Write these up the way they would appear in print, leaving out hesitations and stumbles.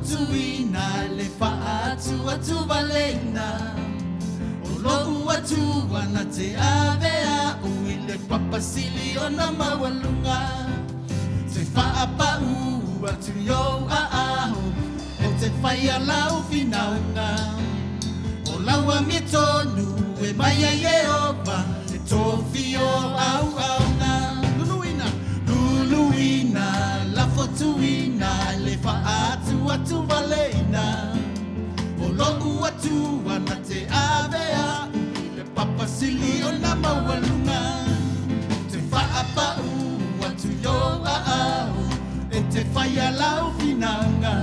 Lafotuina le faatuatuvalena O lo'u Atua na te ave a'u i le papa sili ona maualuga Te faapaū atu i ou aao E te faia lau finauga O lau amiotonu e mai ia Ieova E tofia o auauna Luluina Luluina Lafotuina le faatuatuvaleina O lo'u Atua na te ave a'u i le papa sili ona maualuga Te faapaū atu i ou aao E te faia lau finauga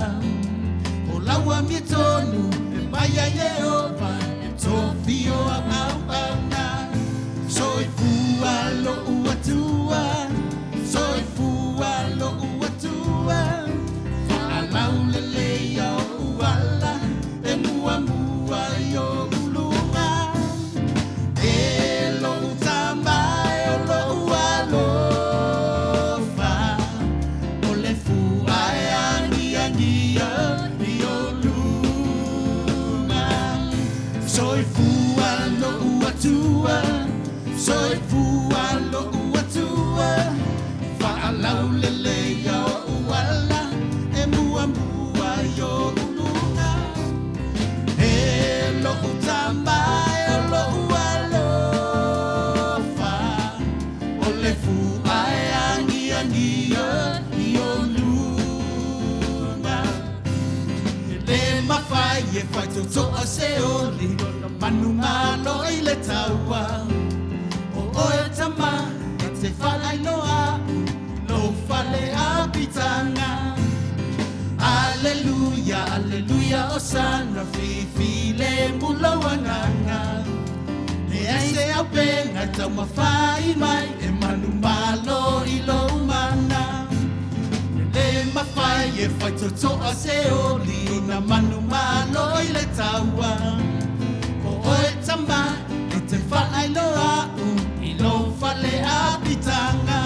O lau amiotonu e mai ia Ieova E tofia o auauna Soifua lo'u Atua Soifua lo'u Atua Faalaulelei o'u ala E muamua i ou luga E lo'u Tama e o lo'u alofa O le fua e agiagia i ou luga Soifua lo'u Atua Soifua lo'u Atua Faalaulelei o'u ala E muamua i ou luga E lo'u Tama e o lo'u alofa O le fua e agiagia i ou luga E le mafai e faitotoa se oli Ona manumalo i le taua O oe Tama e te faailoa a'u Lou fale apitaga Aleluia, aleluia, osana Fifilemu lou agaga Leai se auupega e taumafai mai E manumalo i lou mana E le mafai e faitotoa se oli Ona manumalo i le taua O oe Tama e te faailoa a'u I lou fale apitaga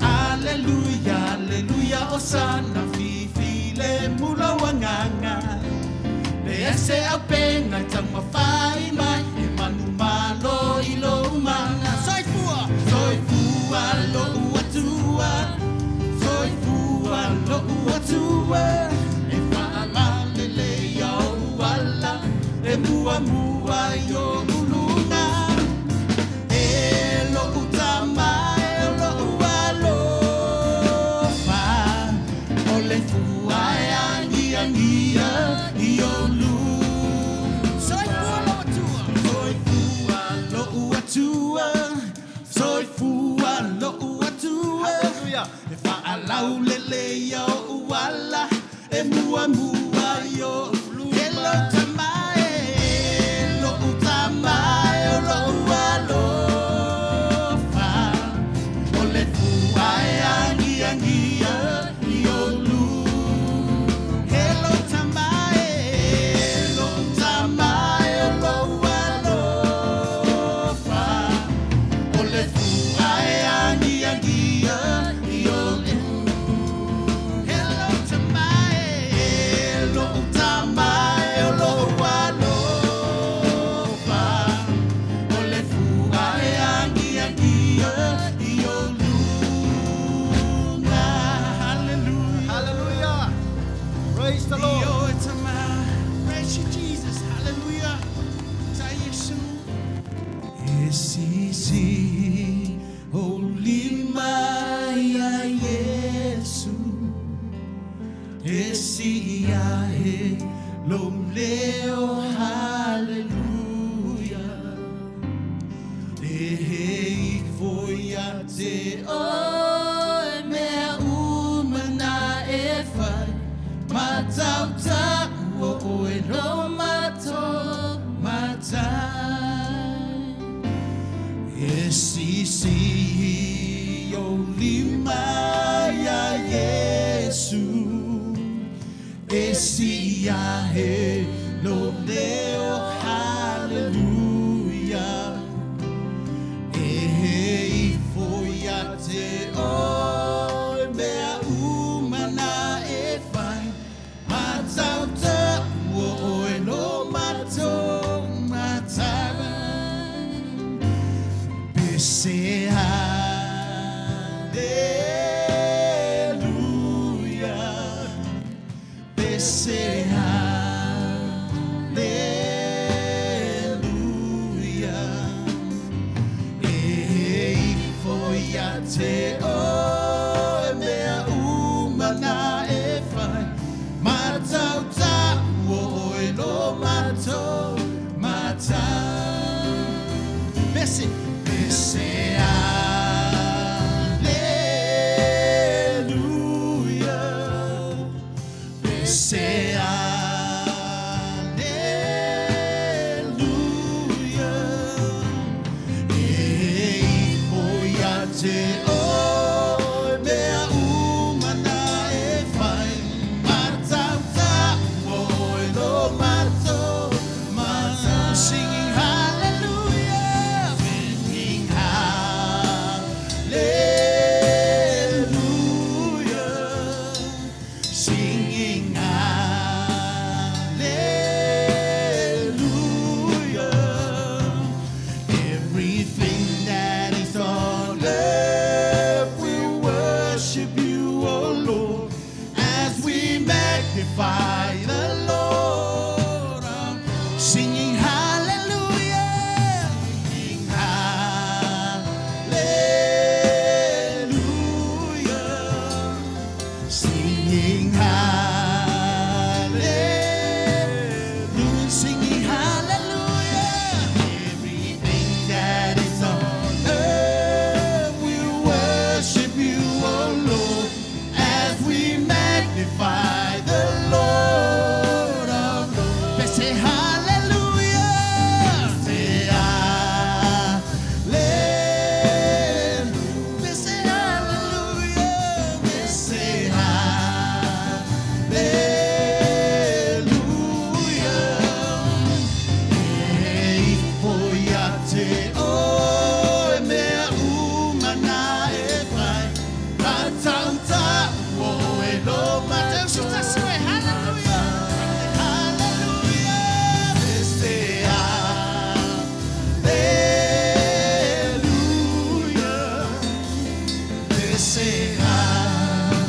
Aleluia, aleluia, osana Fifilemu lou agaga Leai se auupega e taumafai mai E manumalo i lou mana Soifua, soifua lo'u Atua Soifua lo'u Atua E faalaulelei o'u ala E muamua i ou luga E lo'u Tama e o lo'u alofa O le fua e agiagia i ou luga Soifua lou Atua Soifua lo'u Atua Soifua lo'u Atua Hallelujah. E faalaulelei o'u ala E muamua i ou E lou Tama e lo'u Tama e o lo'u alofa O le fua e agiagia i ou luga E lou Tama e lo'u Tama e o lo'u alofa O le fua e agiagia i ou luga E lou Tama e lo'u Tama e o lo'u alofa O le fua e agiagia i ou luga Hallelujah. Hallelujah. Praise the Lord. Io e Tama. Praise you, Jesus. Hallelujah. Ta Yesu. E sisi o lima ia Yesu. E si ia he lo leo. Hallelujah. E hei foi a te oe mea uma na e fai Matautau o oe lo mato matai E sisi o lima ia Yesu E si ia he lo leo. Hallelujah. E hei foi a te oe mea uma na e fai. matou matai. Pese, pese, Aleluia. Pese, Aleluia. E ifo ia te oe mea uma na e fai. Matautau oe lo matou matai. Singing hallelujah, singing hallelujah, singing hallelujah. Everything that is on earth will worship you, O Lord, as we magnify the Lord. I'm singing hallelujah, singing hallelujah, singing hallelujah, singing hallelujah. Everything that is on earth will worship you, O Lord, as we magnify the Lord of Lords. They say hallelujah, say hallelujah, they say hallelujah, they say hallelujah. E ifo ia te oe mea uma na e fai. Matautau oe lo matou. Hallelujah, hallelujah. Say hallelujah. They say hallelujah.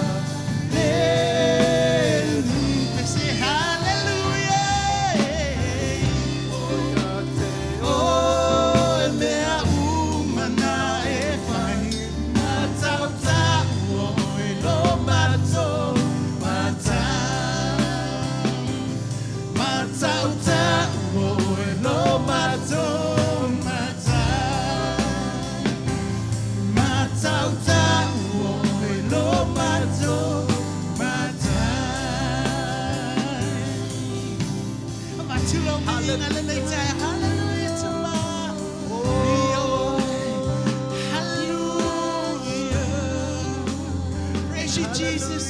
They say hallelujah. Oe mea uma na e fai. Matautau oe lo matou matai. Matautau oe lo matou matai. Matautau oe lo matou matai. Hallelujah to my Hallelujah. Praise you, Jesus.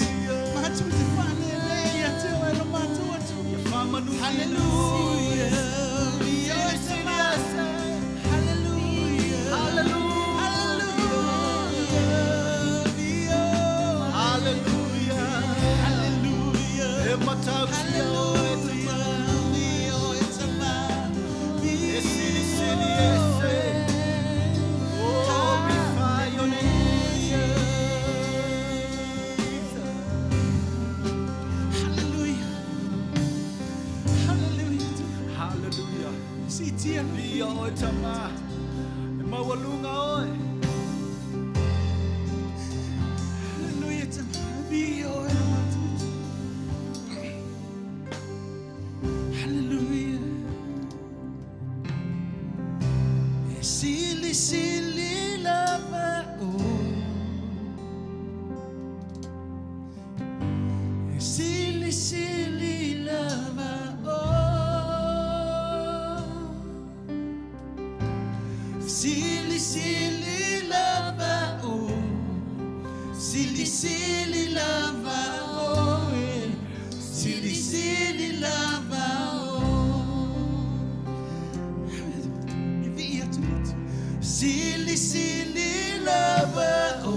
Hallelujah. Hallelujah. Hallelujah. Hallelujah. Hallelujah. E matautia oe tama. E sili sili ese. Glorify your name, Jesus. Hallelujah. Hallelujah. Hallelujah. Sitia. Via oe tama. E maualuga oe. Hallelujah. Be oe. Hallelujah. Sili sili lava o. Sili sili lava o. Sili sili lava o. Sili sili lava o. Sili sili lava o. Sili sili lava o.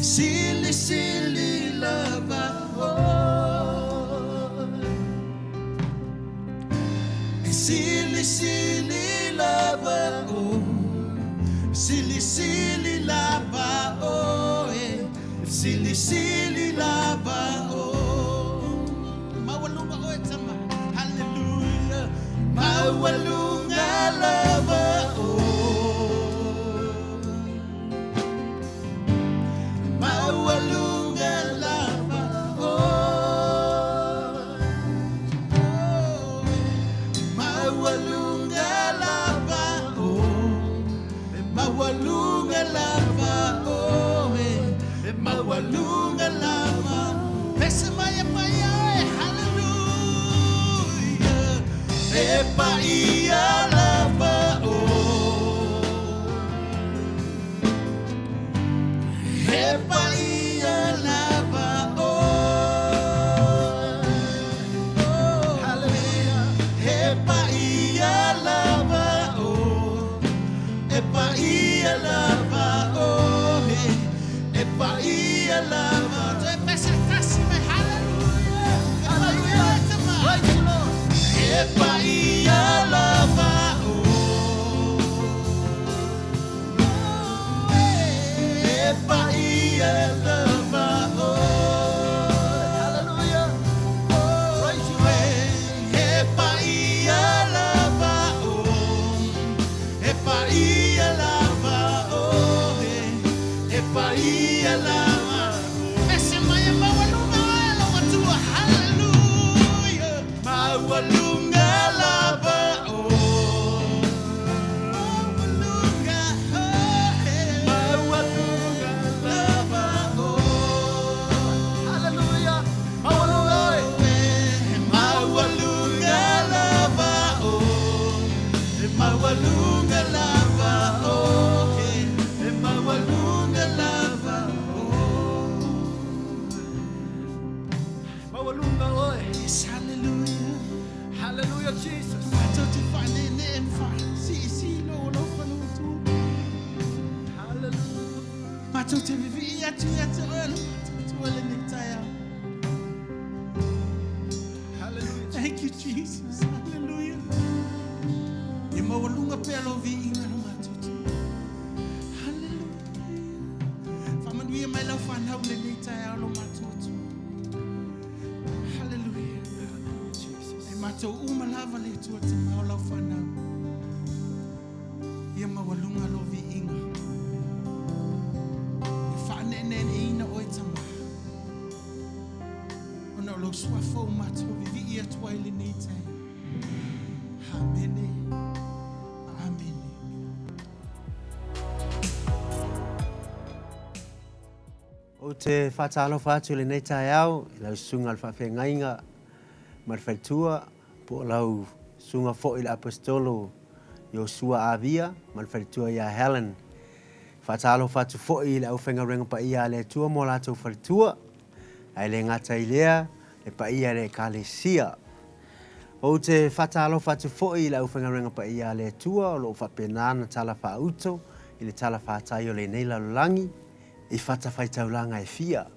Sili sili lava o. Sili sili lava o. Sili sili lava o. Sili sili lava o. Maualuga oe tama. Hallelujah. Maualuga lava o. Maualuga lava o. maualuga oe. Yes, hallelujah. Hallelujah, Jesus. Matou te faaneenee ma faasiisii lou alofa lau Atua. Hallelujah. Matou te vivii atu ia te oe lo matou Atua i lenei taeao. Hallelujah. Thank you, Jesus. Hallelujah. Ia maualuga pea lou viiga lo matou Atua. Hallelujah. Faamanuia mai lau fanau i lenei taeao lo matou Atua. Hallelujah. Hallelujah, Jesus. E matou uma lava le Atua Tama o lau fanau. Ia maualuga lou viiga. Ia faaneeneeneina oe Tama. Ona o lou suafa ua matou vivii atu ai lenei taeao. Amene. Amene. Ou te faatalofa atu i lenei taeao i lau susuga i le faafeagaiga ma le faletua, po o lau susuga foi i le Aposetolo Iosua Avia ma le faletua ia Helen. Faatalofa atu foi i le aufaigaluega paia a le Atua ma o latou faletua, ae le gata i lea, le paia i le Ekalesia. Ou te faatalofa atu foi i le aufaigaluega paia a le Atua o lo o faapena ona talafaauto i le talafatai o lenei lalolagi i fatafaitaulaga e fia.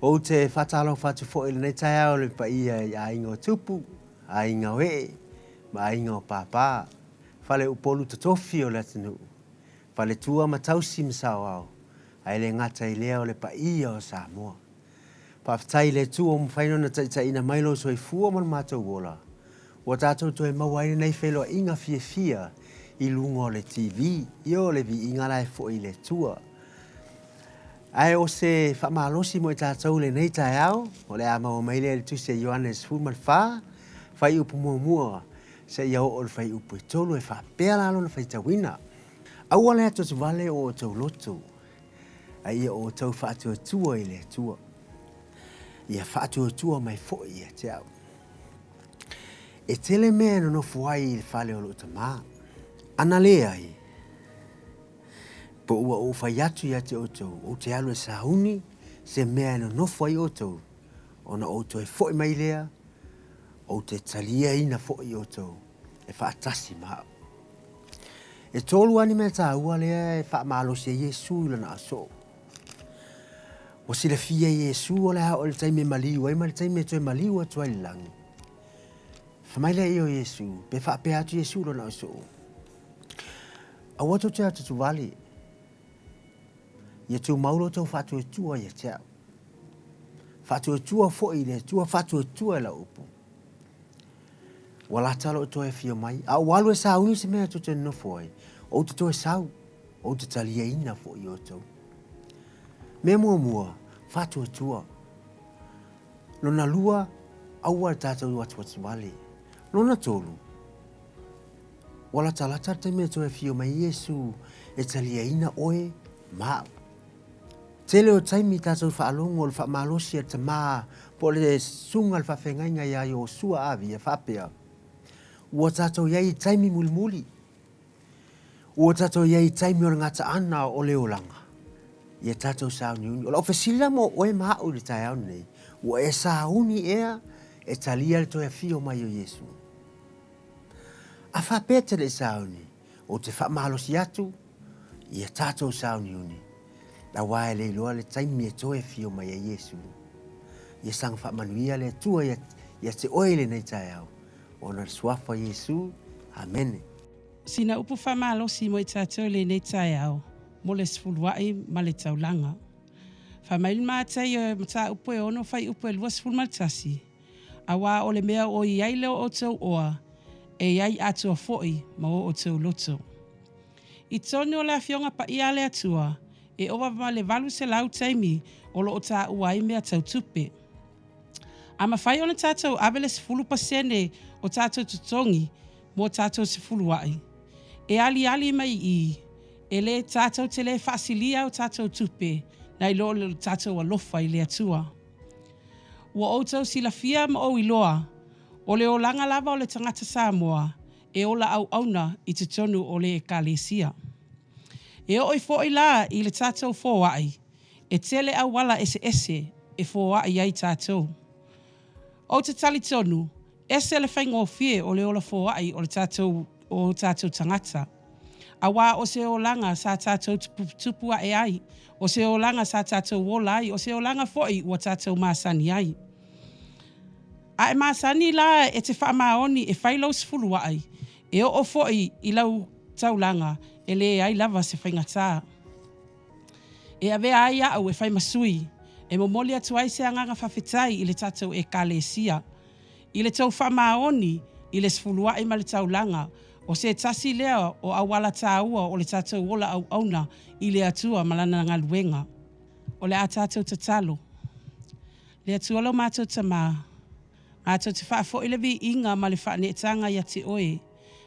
Ou te faatalofa atu foi i lenei taeao i le paia i aiga o Tupu, aiga o Ee, ma aiga o Pāpā, fale Upolu totofi o le atunuu, faletua ma tausi ma saoao, ae le gata i lea o le paia o Samoa. Faafetai i le Atua ua mafai ona taitaiina mai lou soifua ma lo matou ola, ua tatou toe maua ai lenei feiloaiga fiafia i luga o le TV. Ia o le viiga la e foi i le Atua. Ae o se faamalosi mo i tatou i lenei taeao, o le a maua mai lea i le Tusi a Ioane 14, fuaiupu muamua seia oo i le fuaiupu e 3 e faapea la lona faitauina. Aua le atuatuvale o outou loto, a ia outou faatuatua i le Atua. Ia faatuatua mai foi ia te au. E tele mea e nonofo ai i le fale o lou tama. Ana leai, po ua ou fai atu ia te outou, ou te alu e sauni se mea e nonofo ai outou, ona ou toe foi mai lea, ou te taliaina foi outou e faatasi ma au. E tolu lava ni mea taua lea e faamalosi ai Iesu i lona aso. Ua silafia e Iesu o le a oo i le taimi e maliu ai ma le taimi e toe maliu atu ai i le lagi. Fai mai lea o Iesu, pe faapea atu Iesu i lona aso, Aua tou te atuatuvale, ia tumau lo outou faatuatua ia te au. Faatuatua foi i le Atua, faatuatua i lau upu. Ua lata lou toe afio mai, a ua alu e sauni se mea tou te nonofo ai, ou te toe sau, ou te taliaina foi outou. Mea muamua, faatuatua. Lona lua, aua le tatou atuatuvale. Lona tolu, ua latalata le taimi e toe afio mai Iesu e taliaina oe ma au. Tele o taimi tatou faalogo o le faamalosi a le tama po o le susuga i le faafeagaiga ia Iosua Avia faapea, Ua tatou i ai i taimi mulimuli. Ua tatou i ai i taimi o le gataana o le olaga. Ia tatou sauniuni. O lau fesili la mo oe ma au i le taeao lenei, ua e sauni ea e talia le toe afio mai o Iesu? A faapea e te le i sauni, ou te faamalosi atu, ia tatou sauniuni, aua e le iloa le taimi e toe afio mai ai Iesu. Ia saga faamanuia le Atua ia te oe i lenei taeao, ona o le Suafa o Iesu. Amene. Sina upu faamalosi mo i tatou i lenei taeao mo le sefulua'i ma le taulaga. Fai mai le Mataio e mataupu e ono fuaiupu e 21, Auā o le mea o i ai lo outou oa, e i ai atoa foi ma o outou loto. I totonu o le Afioga Paia a le Atua, e ova ma le 800 taimi o lo o taua ai mea tau tupe. A mafai ona tatou ave le 10% o tatou totogi mo tatou sefulua'i, e aliali mai i i, e le tatou te le faasilia o tatou tupe nai lo le tatou alofa i le Atua. Ua outou silafia ma ou iloa, o le olaga lava o le tagata Samoa e ola auauna i totonu o le Ekalesia. E oo foi la i le tatou foai, e tele auala eseese e foai ai tatou. Ou te talitonu, ese le faigofie o le ola foai o le tatou o tatou tagata. Auā o se olaga sa tatou tuputupu ae ai, o se olaga sa tatou ola ai, o se olaga foi ua tatou masani ai. A e masani la e te faamaoni e fai lou sefuluai, e oo foi i lau taulaga, e leai lava se faigatā. E avea ai a'u e fai ma sui, e momoli atu ai se agaga faafetai i le tatou Ekalesia, i le tou faamaoni i le sefulua'i ma le taulaga, o se tasi lea o auala tāua o le tatou ola auauna i le Atua ma Lana galuega. O le a tatou tatalo. Le Atua lo matou Tamā, matou te faafoi le viiga ma le faaneetaga ia te Oe,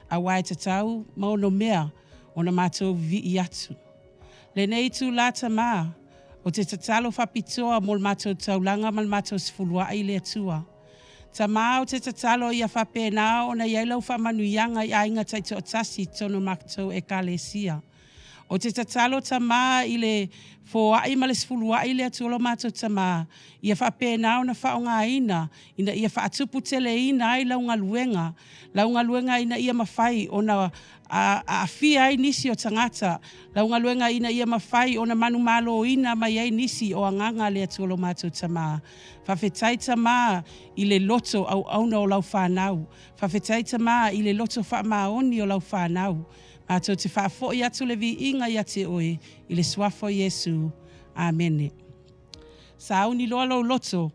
auā e tatau ma onomea ona matou vivii atu. Lenei itulā Tamā, ou te tatalo faapitoa mo le matou taulaga ma le matou sefulua'i i le Atua. Tamā, ou te tatalo ia faapena ona i ai Lau faamanuiaga i aiga taitoatasi i totonu o matou Ekalesia. Ou te tatalo Tamā i le foai ma le sefulua'i i le Atua lo matou Tamā, ia faapena ona faaaogaina ina ia faatuputeleina ai Lau galuega, Lau galuega ina ia mafai ona aafia ai nisi o tagata, Lau galuega ina ia mafai ona manumaloina mai ai nisi o agaga a le Atua lo matou Tamā. Faafetai Tamā i le loto auauna o Lau fanau. Faafetai Tamā i le loto faamaoni o Lau fanau. Matou te faafoi atu le viiga ia te Oe i le Suafa o Iesu. Amene. Sauni loa lou loto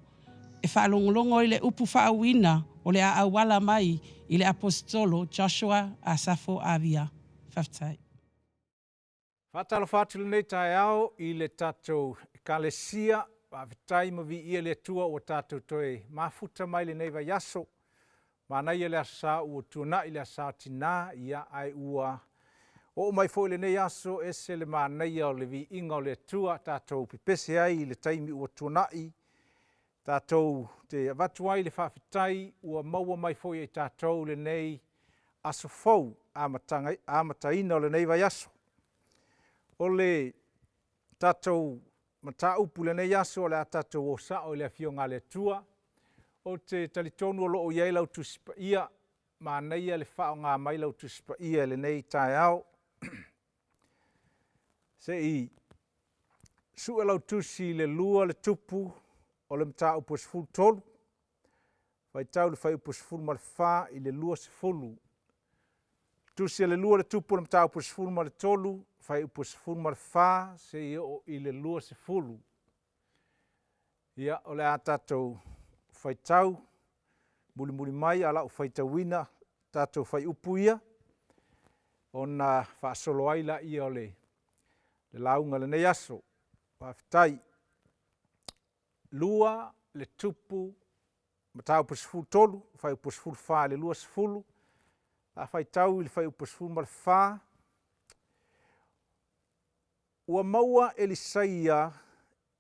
e faalogologo i le upu faauuina o le a auala mai i le Aposetolo Joshua Asafo Avia. Faafetai. Faatalofa atu lenei taeao i le tatou Ekalesia, faafetai ma viia le Atua ua tatou toe mafuta mai lenei vaiaso. Manaia le Aso Sa ua tuanai le Aso Sa o Tina, ia ae ua oo mai foi lenei aso, ese le manaia o le viiga o le Atua, tatou pepese ai i le taimi ua tuanai, tatou te avatu ai le faafetai ua maua mai foi e tatou lenei aso fou amataga, amataina o lenei vaiaso. O le tatou mataupu i lenei aso o le a tatou o sao i le Afioga a le Atua. Ou te talitonu o lo o i ai lau Tusi Paia, manaia le faaaoga mai lau Tusi Paia i lenei taeao. Se i sue lau tusi i le 2 le Tupu o le mataupu e 13, faitau le fuaiupu 14 i le 20. Tusi a le 2 le Tupu o le mataupu 13, fuaiupu 14 seia oo i le 20. Ia, o le a tatou faitau mulimuli mai a o lau faitauina tatou fuaiupu ia, ona faasolo ai lea o le lauga i lenei aso. Faafetai. 2 le Tupu mataupu 13, fuaiupu 14 i le 20. O le a faitau i le fuaiupu 14. Ua maua Elisaia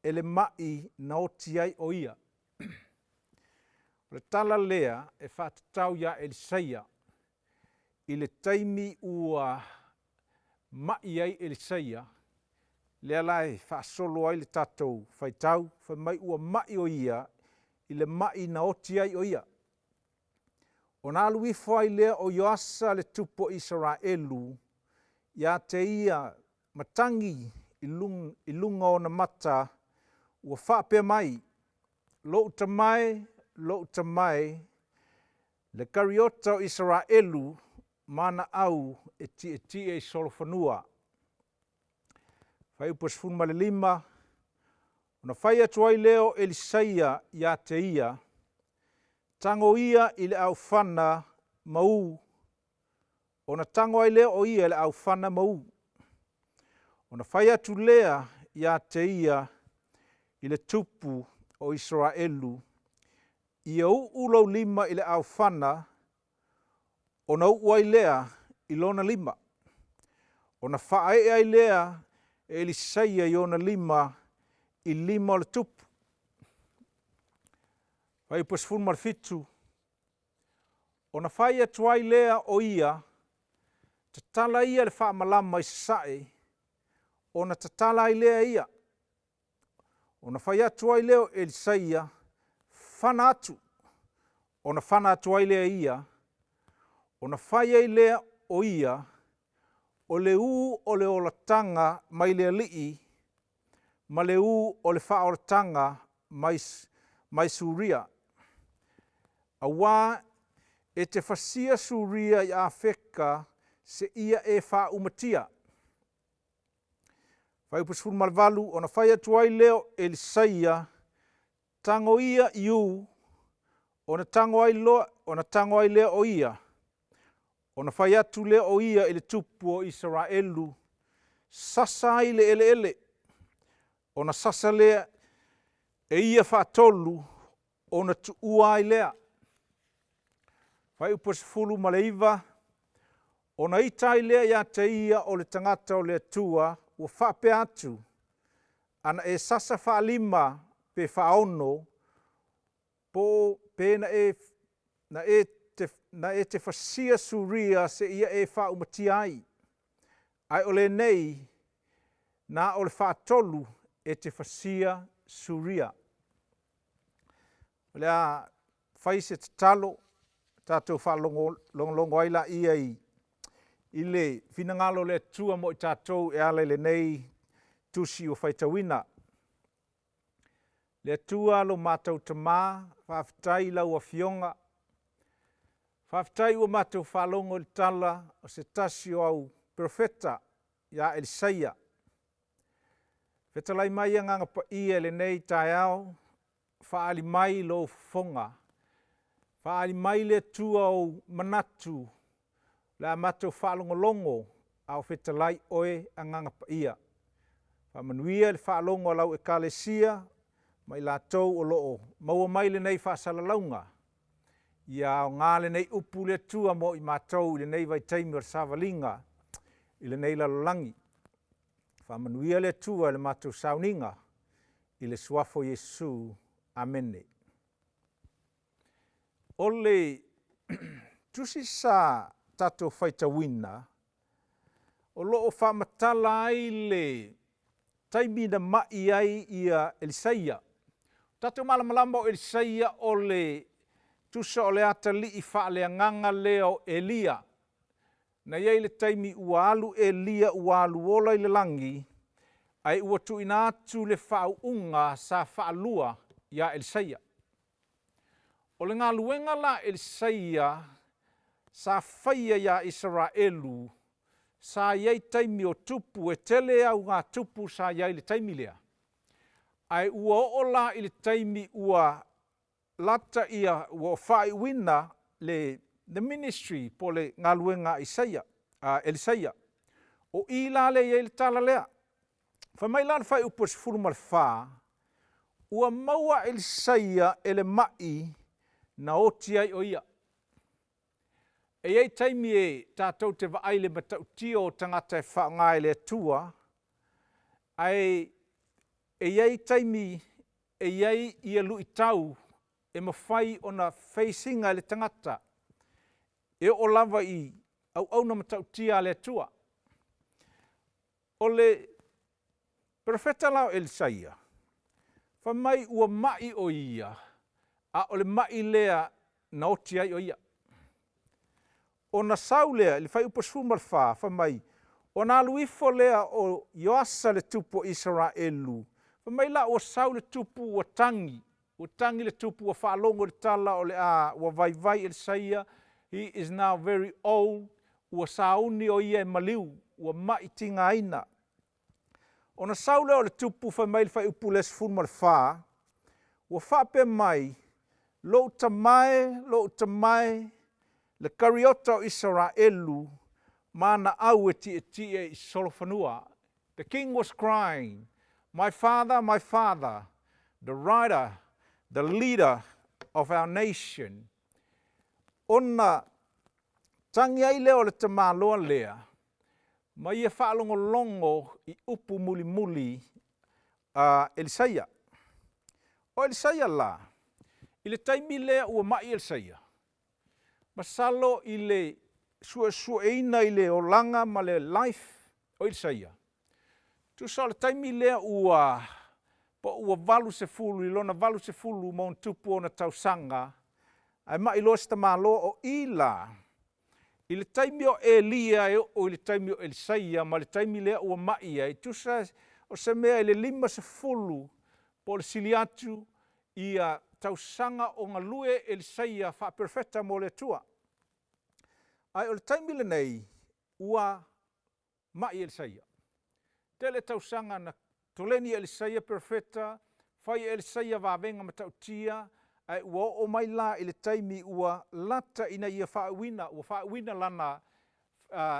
e le mai na oti ai o ia. O le tala lea e faatatau ia Elisaia i le taimi ua mai ai Elisaia, lea la e faasolo ai le tatou faitau, fai mai ua mai o ia i le mai na oti ai o ia. Ona alu ifo ai lea o Ioasa le tupu o Isaraelu ia te ia matagi i luga o ona mata, ua faapea mai, Lou tama e, lou tama e, le kariota o Isaraelu ma ana au e tietie i solofanua. Fuaiupu 15, ona fai atu ai lea o Elisaia ia te ia, Tago ia i le aufana ma u, ona tago ai lea o ia i le aufana ma u. Ona fai atu lea ia te ia i le tupu o Isaraelu, Ia uu lou lima i le aufana, ona uu ai lea i lona lima. Ona faaee ai lea e Elisaia i ona lima i lima o le tupu. Fuaiupu 17, ona fai atu ai lea o ia, tatala ia le faamalama i sasae, ona tatala ai lea ia. Ona fai atu ai lea o Elisaia, fana atu. ona fana atu ai lea e ia, ona fai ai lea o ia o le ū o le olataga mai le Alii ma le ū o le faaolataga mai, mai Suria. Auā e te fasia Suria i Afeka seia e faaumatia. Fuaiupu 18, ona fai atu ai lea o Elisaia, tago ia i ū, ona tago ai loa, ona tago ai lea o ia, ona fai atu lea o ia i le tupu o Isaraelu, sasa ai le eleele, ona sasa lea e ia faatolu, ona tuua ai lea. Fuaiupu 19, ona ita ai lea ia te ia o le tagata o le Atua, ua faapea atu, ana e sasa faalima pe faaono, po pe na e, na e te, na e te fasia Suria seia e faaumatia ai. Ae o lenei, na o le faatolu e te fasia Suria. O le a fai se tatalo, tatou faalogologo ai laia i, i le finagalo o le Atua mo i tatou e ala i lenei tusi ua faitauina. Le Atua lo matou Tama, faafetai i lau Afioga, faafetai ua matou faalogo i le tala o se tasi o au perofeta ia Elisaia. Fetalai mai Agaga Paia i lenei taeao, faaali mai lou fofoga, faaali mai le Atua ou manatu, o le a matou faalogologo a o fetalai oe Agaga Paia. Faamanuia le faalogo a lau Ekalesia ma i latou o lo o maua mai lenei faasalalauga, ia aoga lenei upu le Atua mo i matou i lenei vaitaimi o le savaliga i lenei lalolagi. Faamanuia le Atua i le matou sauniga i le suafa o Iesu. Amene. O le tusi sa tatou faitauina, o lo o faamatala ai le taimi na mai ai ia Elisaia. O tatou malamalama o Elisaia o le tusa o le atalii faaleagaga lea o Eliya. Na i ai le taimi ua alu Eliya ua alu ola i le lagi, ae ua tuuina atu le faauuga sa faalua ia Elisaia. O le galuega la a Elisaia sa faia ia Isaraelu, sa i ai taimi o tupu, e tele augatupu sa i ai i le taimi lea, ae ua oo la i le taimi ua lata ia ua faaiuina le ministry po o le galuega a Isaia, a Elisaia. O i la lea e i ai le tala lea. Fai mai la le fuaiupu 14, ua maua Elisaia e le mai na oti ai o ia. E i ai taimi e tatou te vaai i le matautia o tagata e faaaoga e le Atua, ae e i ai taimi e i ai ia luitau e mafai ona face ina e le tagata, e oo lava i auauna matautia a le Atua. O le perofeta la o Elisaia, fai mai ua mai o ia, a o le mai lea na oti ai o ia. Ona sau lea i le fuaiupu 14, fai mai, ona alu ifo lea o Ioasa le tupu o Isaraelu, fai mai la ua sau le tupu ua tagi, ua tagi le tupu ua faalogo i le tala o le a ua vaivai Elisaia, he is now very old, ua sauni o ia e maliu, ua mai tigaina. Ona sau lea o le tupu fai mai le fuaiupu lea 14, ua faapea mai, lou tama e, lou tama e, le kariota o Isaraelu, ma ana au e tietie i solofanua. The king was crying, my father, my father, the rider, the leader of our nation. Ona tagi ai lea o le tamaloa lea, ma ia faalogologo i upu mulimuli a Elisaia. O Elisaia la, i le taimi lea ua mai Elisaia, masalo i le suesueina i le olaga ma le life o Elisaia, tusa o le taimi lea ua po ua 80 i lona 80 ma ona tupu ona tausaga. Ae ma'i loa si tamaloa o i la, i le taimi o Elia e oo i le taimi o Elisaia ma le taimi lea ua ma'i ai, tusa o se mea i le 50 po o le sili atu ia tausaga o galue Elisaia faaperofeta mo le Atua. Ae o le taimi lenei, ua ma'i Elisaia. Tele tausaga na toleni e Elisaia perofeta, fai e Elisaia vavega matautia, ae ua oo mai la i le taimi ua lata ina ia faauuina, ua faauuina lana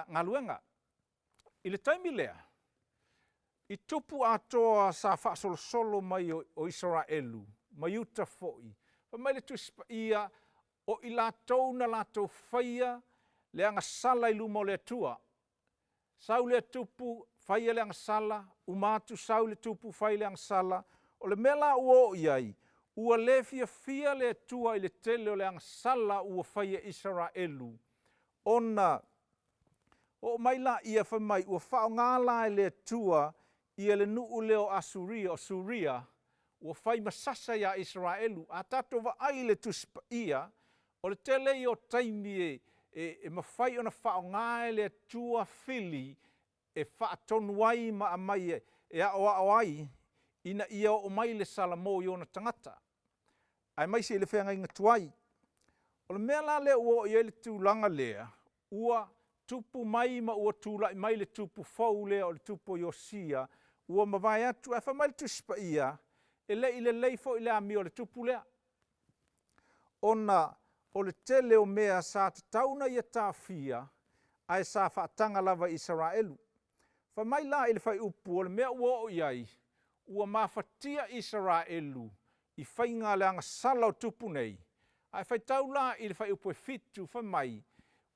galuega. I le taimi lea, i tupu atoa sa faasolosolo mai o Isaraelu ma Iuta foi, fai mai le Tusi Paia, o i latou na latou faia le agasala i luma o le Atua. Sau lea tupu faia le agasala, uma atu sau le tupu fai le agasala. O le mea la ua oo i ai, ua le fiafia le Atua i le tele o le agasala ua faia e Isaraelu, ona oo mai laia fai mai ua faaaoga la e le Atua ia le nuu lea o Asuria, o Suria, ua fai ma sasa ia Isaraelu. A tatou vaai i le Tusi Paia, o le tele ia o taimi e, e, e mafai ona faaaoga e le Atua fili e faatonu ai ma aumai e, e aoao ai ina ia oo mai le salamo i ona tagata, aemaise i le feagaiga tuai. O le mea la lea ua oo i ai le tulaga lea, ua tupu mai ma ua tulai mai le tupu fou lea o le tupu o Iosia, ua mavae atu, ae fai mai le Tusi Paia, e le i lelei foi le amio a le tupu lea, ona o le tele o mea sa tatau ona ia taofia, ae sa faataga lava i Isaraelu. Fai mai la i le fuaiupu o le mea ua oo i ai, ua mafatia Isaraelu i faiga le agasala o tupu nei, ae faitau la i le fuaiupu e 7, fai mai,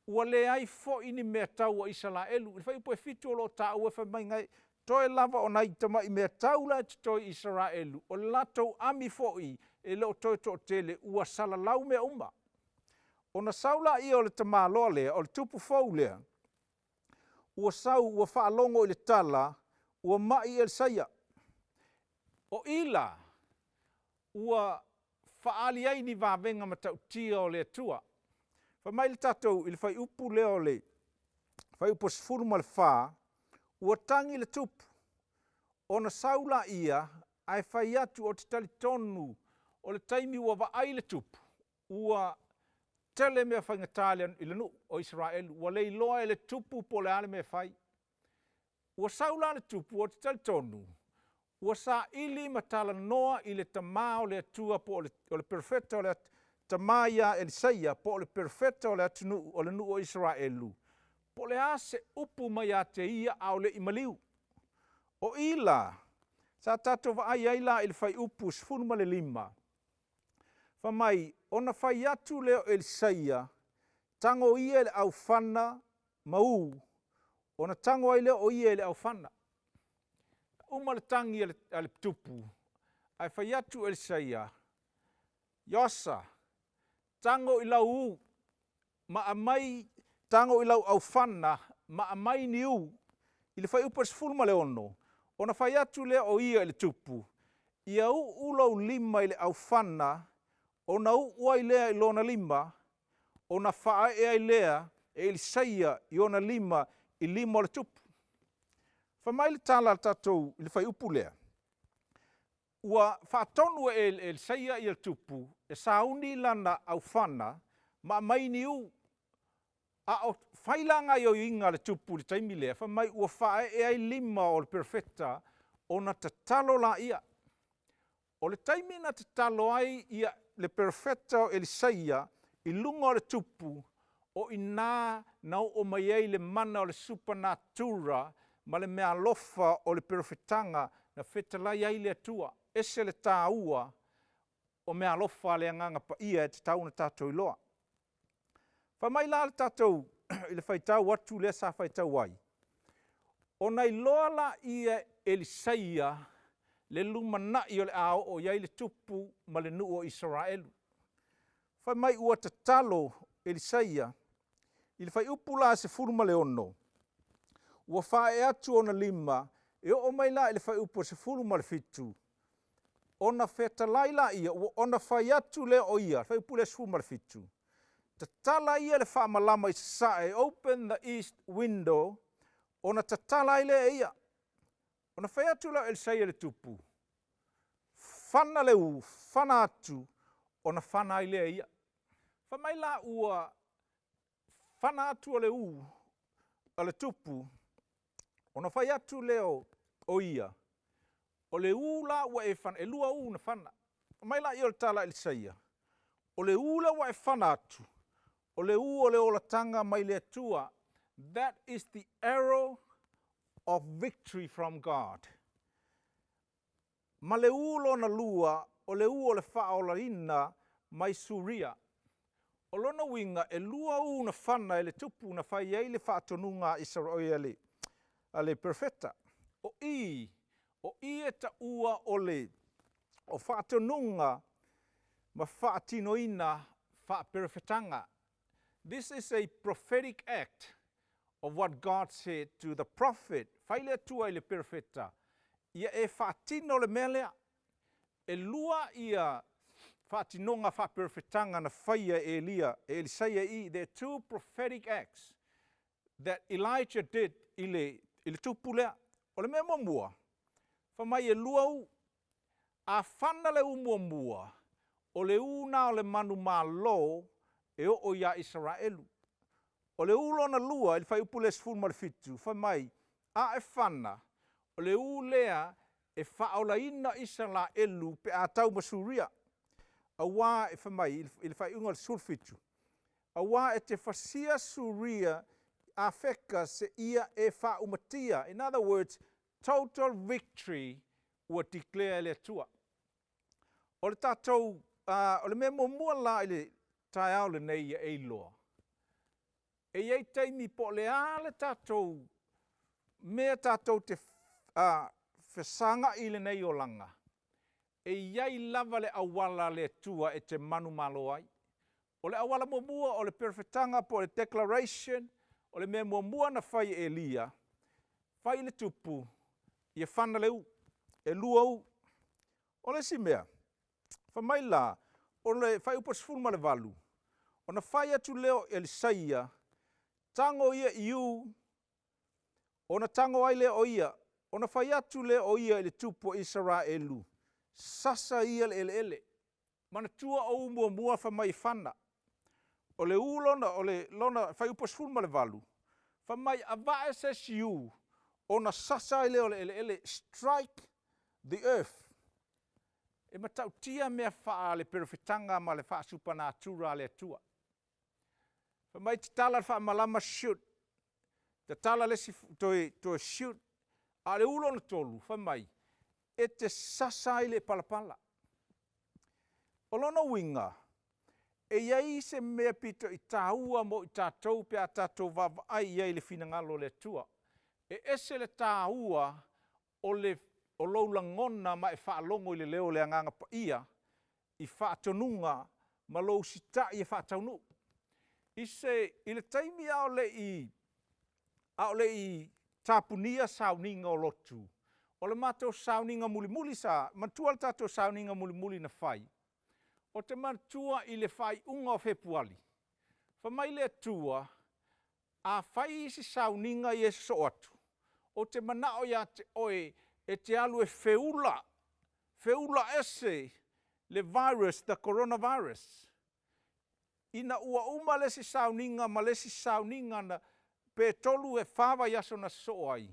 ua leai foi ni meatau a Isaraelu. I le fuaiupu e 7 o lo o taua fai mai nai, toe lava o nai tamai meatau la e totoe i Isaraelu, o le latou ami foi e le o toe toatele, ua salalau mea uma. Ona sau laia o le tamaloa lea, o le tupu fou lea, ua sau ua faalogo i le tala, ua mai Elisaia. O i la, ua faaali ai ni vavega matautia o le Atua. Fai mai le tatou i le fuaiupu lea o le fuaiupu 14, ua tagi le tupu, ona sau laia, ae fai atu ou te talitonu o le taimi ua vaai le tupu, ua tele mea faigata i le nuu o Isaraelu, ua le iloa e le tupu po o le a le mea e fai. Ua sau la le tupu, ou te talitonu, ua saili ma talanoa i le tamā o le Atua po o le, o le perofeta o le tamā ia Elisaia, po o le perofeta o le atunuu, o le nuu o Isaraelu, po o le a se upu mai ia te ia a o le i maliu. O i la, sa tatou vaai ai la i le fuaiupu 15, fai mai, ona fai atu lea o Elisaia, tago ia i le aufana ma u, ona tago ai lea o ia i le aufana. Uma le tagi a le, a le tupu, ae fai atu Elisaia, Ioasa, tago i lau u, ma aumai, tago i lau aufana, ma aumai ni u. I le fuaiupu e 16, ona fai atu lea o ia i le tupu, ia uu lou lima i le aufana, ona uu ai lea i lona lima, ona faaee ai lea e Elisaia i ona lima i lima o le tupu. Fai mai le tala a le tatou i le fuaiupu lea, ua faatonu e Elisaia ia le tupu e sauni lana aufana ma aumai ni u. A o fai la gaoioiga a le tupu i le taimi lea, fai mai ua faaee ai lima o le perofeta ona tatalo laia. O le taimi na tatalo ai ia le perofeta o Elisaia i luga o le tupu, o i ina na oo mai ai le mana o le supanatura ma le meaalofa o le perofetaga na fetalai ai le Atua. Ese le taua o meaalofa a le Agaga Paia e tatau ona tatou iloa. Fai mai la le tatou i le faitau atu lea sa faitau ai, ona iloa laia e Elisaia le lumanai o le a oo i ai le tupu ma le nuu o Isaraelu. Fai mai ua tatalo Elisaia i le fuaiupu la 16, ua faaee atu ona lima, e oo mai la i le fuaiupu 17. Ona fetalai laia, ua ona fai atu lea o ia, fuaiupu lea 17, tatala ia le faamalama i sasae, open the east window, ona tatala ai lea e ia. Ona fai atu lea o Elisaia i le tupu, Fana le ū, fana atu, ona fana ai lea e ia. Fai mai la ua fana atu o le ū a le tupu, ona fai atu lea o ia, O le ū la ua e fana, e lua ū na fana. Fai mai laia o le tala a Elisaia, O le ū lea ua e fana atu, o le ū o le olataga mai le Atua, that is the arrow of victory from God. Ma le ū lona lua, o le ū o le faaolaina mai Suria. O lona uiga, e lua ū na fana e le tupu na fai ai le faatonuga a Isaraelu a le perofeta. O i, o i e taua o le o faatonuga ma faatinoina faaperofetaga. This is a prophetic act of what God said to the prophet. Fai le Atua i le perofeta, ia e faatino le mea lea. E lua ia faatinoga faaperofetaga na faia e Elia, e Elisaia i, there are two prophetic acts that Elijah did i le, i le tupu lea. O le mea muamua, fai mai e lua ū. A fana le ū muamua, o le ū na o le manumalo e oo iā Isaraelu. O le ū lona lua i le fuaiupu lea 17, fai mai, A e fana, o le ū lea e faaolaina Isaraelu pe a tau ma Suria. Auā e fai mai i le faaiuga o le 17, Auā e te fasia Suria i Afeka seia e faaumatia, in other words, total victory ua declare e le Atua. O le tatou, o le mea muamua la i le taeao lenei ia e iloa, e i ai taimi po o le a le tatou mea tatou te fesagai i lenei olaga, e i ai lava le auala a le Atua e te manumalo ai. O le auala muamua o le perofetaga po o le declaration, o le mea muamua na fai e Elia, fai i le tupu, ia fana le ū, e lua ū. O le isi mea, fai mai la, o le fuaiupu 18, ona fai atu lea o Elisaia, tago ia i ū, ona tago ai lea o ia, ona fai atu lea o ia i le tupu o Isaraelu, sasa ia le eleele. Manatua o ū muamua fai mai e fana. O le ū lona, o le lona fuaiupu 18, fai mai avae se isi ū, ona sasa ai lea o le eleele, strike the earth. E matautia mea faa le perofetaga ma le faa-supanatura a le Atua. Fai mai tatala le faamalama shoot, tatala le isi toe, toe shoot, a o le ū lona tolu, fai mai, e te sasa ai le palapala. O lona uiga, e i ai se mea pito i tāua mo i tatou pe a tatou vaavaai i ai i le finagalo o le Atua. E ese le tāua o le o lou lagona ma e faalogo i le leo o le Agaga Paia i faatonuga ma lou sita'i e faataunuu. I se, i le taimi a o le i, a o le i tapunia sauniga o lotu, o le matou sauniga mulimuli sa, manatua le tatou sauniga mulimuli na fai, ou te manatua i le faaiuga o Fepuali, fai mai le Atua, A fai isi sauniga ia e sosoo atu, ou te manao ia te oe e te alu e feula, feula ese le virus, the coronavirus. Ina ua uma le isi sauniga ma le isi sauniga na, pe tolu e fa vaiaso na sosoo ai,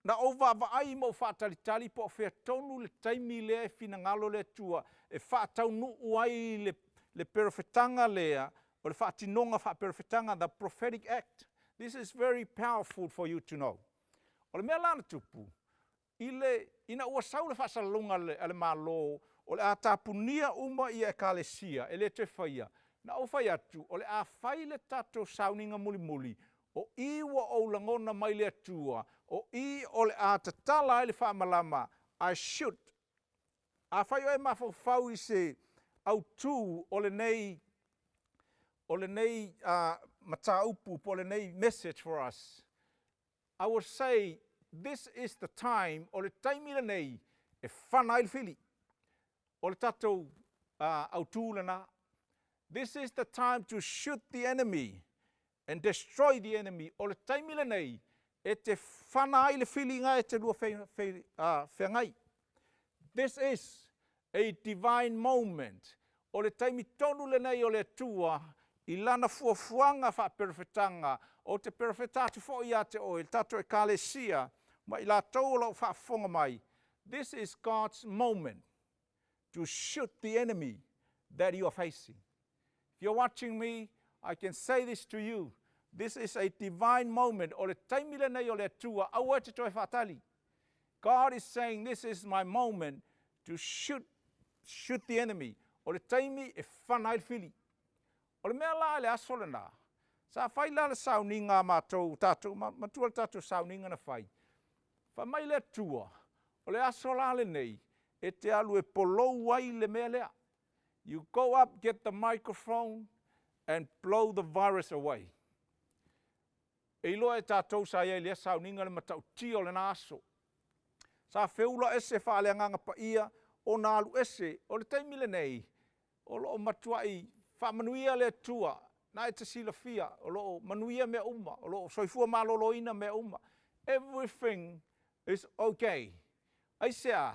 Na ou vaavaai ma ou faatalitali po o fea tonu le taimi lea e finagalo le Atua e faataunuu ai le, le perofetaga lea, o le faatinoga faaperofetaga, the prophetic act. This is very powerful for you to know. O le mea la na tupu, i le, ina ua sau le faasalalauga a le, a le Malo, o le a tapunia uma ia ekalesia, e le toe faia, na ou fai atu, o le a fai le tatou sauniga mulimuli, o i ua ou lagona mai le Atua, o i o le a tatala ai le faamalama, I should. Afai o e mafaufau i se autū o lenei, o lenei mataupu po o lenei message for us, I will say this is the time, o le taimi lenei e fana ai le fili. O le tatou autū lena. This is the time to shoot the enemy and destroy the enemy. O le taimi lenei e te fana ai le filiga e te lua feagai. This is a divine moment. O le taimi tonu lenei o le Atua i lana fuafuaga faaperofetaga. Ou te perofeta atu foi ia te oe, le tatou Ekalesia, ma i latou o lo o faafofoga mai, this is God's moment to shoot the enemy that you are facing. If you're watching me, I can say this to you. This is a divine moment. O le taimi lenei o le Atua, aua e te toe faatali. God is saying, this is my moment to shoot the enemy. O le taimi e fana ai le fili. O le mea la i le aso lena, sa fai la le sauniga a matou, tatou, matua le tatou sauniga na fai. Fai mai le Atua, o le aso la lenei, e te alu e polou ai le mea lea. You go up, get the microphone, and blow the virus away. E iloa e tatou sa i ai i lea sauniga le matautia o lena aso. Sa feula ese faaleagaga paia ona alu ese. O le taimi lenei, o lo o matuai faamanuia le Atua, na e te silafia, o lo o manuia mea uma, o lo o soifua maloloina mea uma. Everything is okay. Aisea?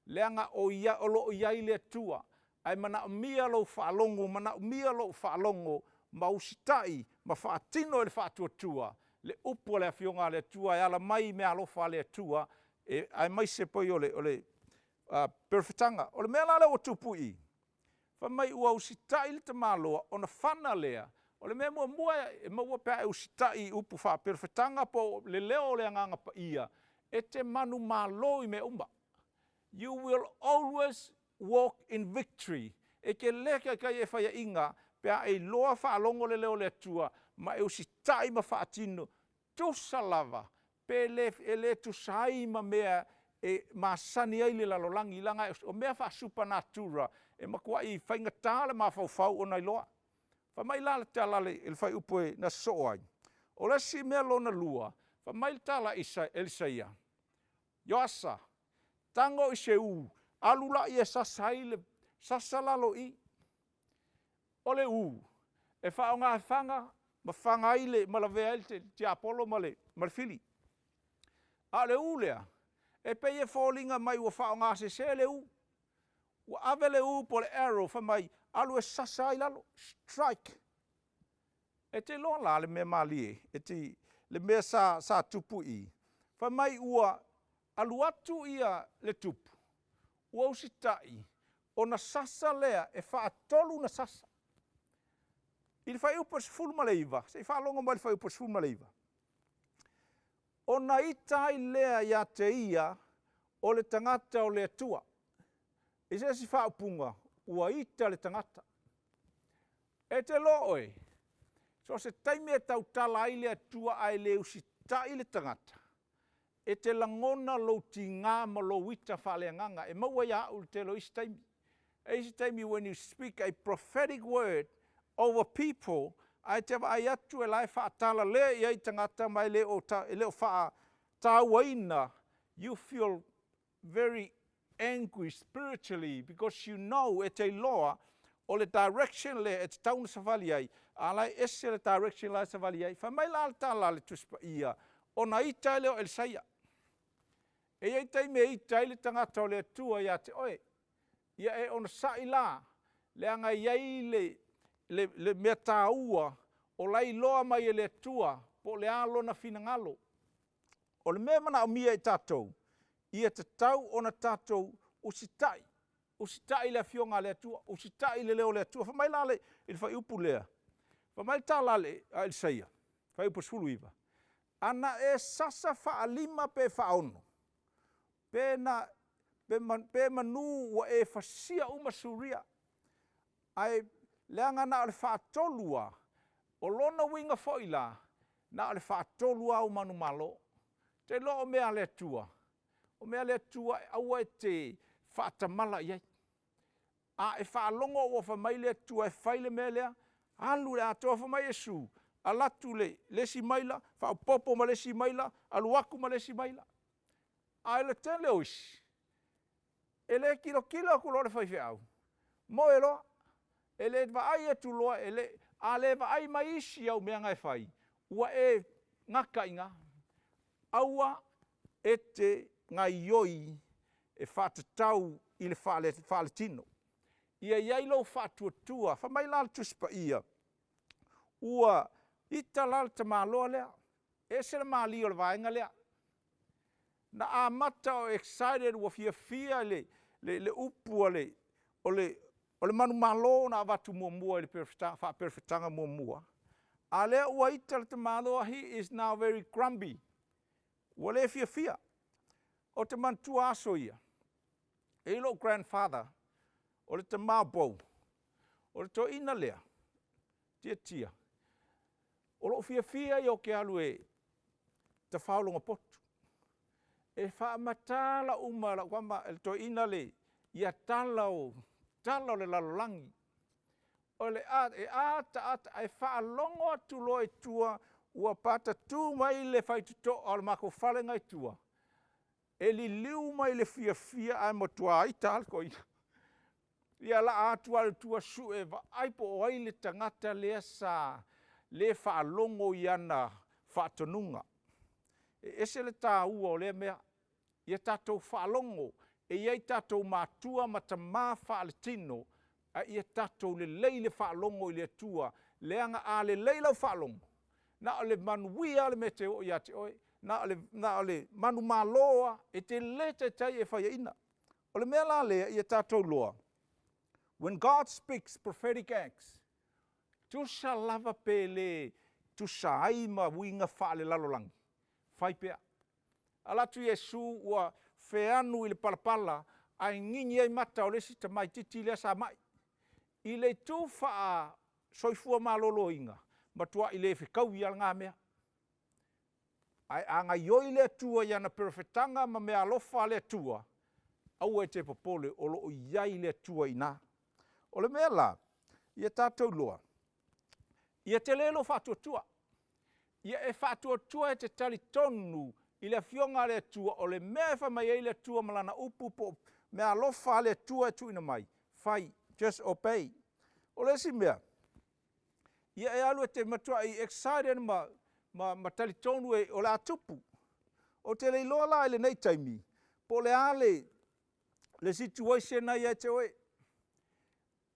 Leaga o ia, o lo o i ai le Atua, ae manaomia lou faalogo, manaomia lou faalogo, ma usitai, ma faatino i le faatuatua, le upu a le Afioga a le Atua e ala mai i meaalofa a le Atua, e, aemaise pei o le, o le perofetaga. O le mea la lea ua tupu i i, fai mai ua usitai le tamaloa ona fana lea. O le mea muamua e maua pe a e usitai i upu faaperofetaga po o le leo o le Agaga Paia, e te manumalo i mea uma. You will always walk in victory. E te le taitai e faiaʻiga pe a e iloa faalogo le leo o le Atua ma e usitai ma faatino tusa lava pe le e le tusa ai ma mea e masani ai le lalolagi, leaga o mea faa-supernatural e matuai faigata le mafaufau ona iloa. Fai mai la le tala i le fuaiupu e na sosoo ai. O le isi mea lona lua, fai mai le tala i Elisaia, Ioasa, tago i se ū, alu laia e sasa ai le sasa lalo i i. O le ū, e faaaoga e faga ma faga ai le, ma lavea ai le tiapolo ma le, ma le fili. A o le ū lea, e pei e foliga mai ua faaaoga sese le ū. Ua ave le ū po o le arrow fai mai, alu e sasa ai lalo, strike. E te iloa la le mea malie, e te, le mea sa, sa tupu i i, fai mai ua alu atu ia le tupu, ua usitai, ona sasa lea e faatolu na sasa. I le fuaiupu e 19, se i faalogo mai le fuaiupu e 19. Ona ita ai lea ia te ia o le tagata o le Atua. I se isi faaupuga, ua ita le tagata. E te iloa oe, so o se taimi e tautala ai le Atua ae le usitai le tagata, e te lagona lou tigā ma lou ita faaleagaga. E maua ia au i le tele o isi taimi. E isi taimi when you speak a prophetic word over people, ae te vaai atu e la e faatalale i ai tagata ma e le o, e le o faatauaina, you feel very angry spiritually because you know e te iloa o le direction lea e tatau ona savali ai, a la e ese le direction la e savali ai. Fai mai la le tala a le Tusi Paia, ona ita ai lea o Elisaia. E i ai taimi e ita ai le tagata o le Atua ia te oe. Ia e onosai la, leaga e i ai le, le, le mea taua o la e iloa mai e le Atua po o le a lona finagalo. O le mea e manaomia e tatou, ia tatau ona tatou usitai, usitai i le Afioga a le Atua, usitai i le leo o le Atua. Fai mai la le, i le fuaiupu lea, fai mai le tala a, le, a Elisaia, fuaiupu 19, ana e sasa faalima pe faaono, pe na, pe, man, pe manu ua e fasia uma Suria, ae leaga na o le faatolu lava, o lona uiga foi la, na o le faatolu lava ou manumalo. Ou te iloa o mea a le Atua, o mea a le Atua e aua e te faatamala i ai. A e faalogo ua fai mai le Atua e fai le mea lea, alu i le atoa. Fai mai Iesu, alu atu le, le isi maila, faaopoopo ma le isi maila, alu atu ma le isi maila. Ae o le tele o isi, E le tilotilo atu loa le faifeau, moe loa. E le vaai atu loa, e le, a le vaai mai isi au mea na e fai, ua e gata i ina. Aua e te gaioi e faatatau i le faaletino. Ia i ai lou faatuatua. Fai mai la le Tusi Paia, ua ita la le tamaloa lea, e ese le malie o le vaega lea. Na amata o excited ua fiafia i le upu a le manumalo na avatu muamua i le faaperefetaga muamua, a o lea ua ita le tamaloa, he is now very grumpy, ua le fiafia. Ou te manatua aso ia, e i ai lou grandfather, o le tama o Pou, o le toeaina lea, Tiatia, o lou fiafia ia ou te alu e tafao lona potu. E faamatala uma e lau tama, e le toeaina le, ia tala o, tala o le lalolagi. E ataata ae faalogo atu loa i tua ua patatu mai le faitotoa o le matou fale na i tua, e liliu mai le fiafia ae matua ita lava le toeaina. Ia laa atu lava i tua sue vaai po o ai le tagata lea sa le faalogo i ana faatonuga. E ese le taua o lea mea, ia tatou faalogo, e i ai tatou matua ma tama faaletino, a ia tatou lelei le faalogo i le Atua, leaga a lelei lau faalogo, na o le manuia lava le mea e te oo ia te oe, na o le manumalo lava, e te le taitai e faiaina. O le mea la lea ia tatou iloa, when God speaks prophetic acts, tusa lava pe le tusa ai ma uiga faalelalolagi, fai pea. Ala atu Iesu ua feanu i le palapala ae gigi ai mata o le isi tamaitiiti lea sa mai. I le itu faa-soifua maloloina, matuai le fetaui lava lena mea. Ae a gaoioi le Atua i ana perofetaga ma meaalofa a le Atua, aua e te popole o lo o i ai le Atua i ina. O le mea la, ia tatou iloa, ia tele lou faatuatua, ia e faatuatua e te talitonu i le Afioga a le Atua, o le mea e fai mai ai le Atua ma Lana upu po o meaalofa a le Atua e tuuina mai, fai, just obey. O le isi mea, ia e alu e te matuai excited ma talitonu o le a tupu. Ou te le iloa la i lenei taimi, po o le a le situation lena e ia te oe.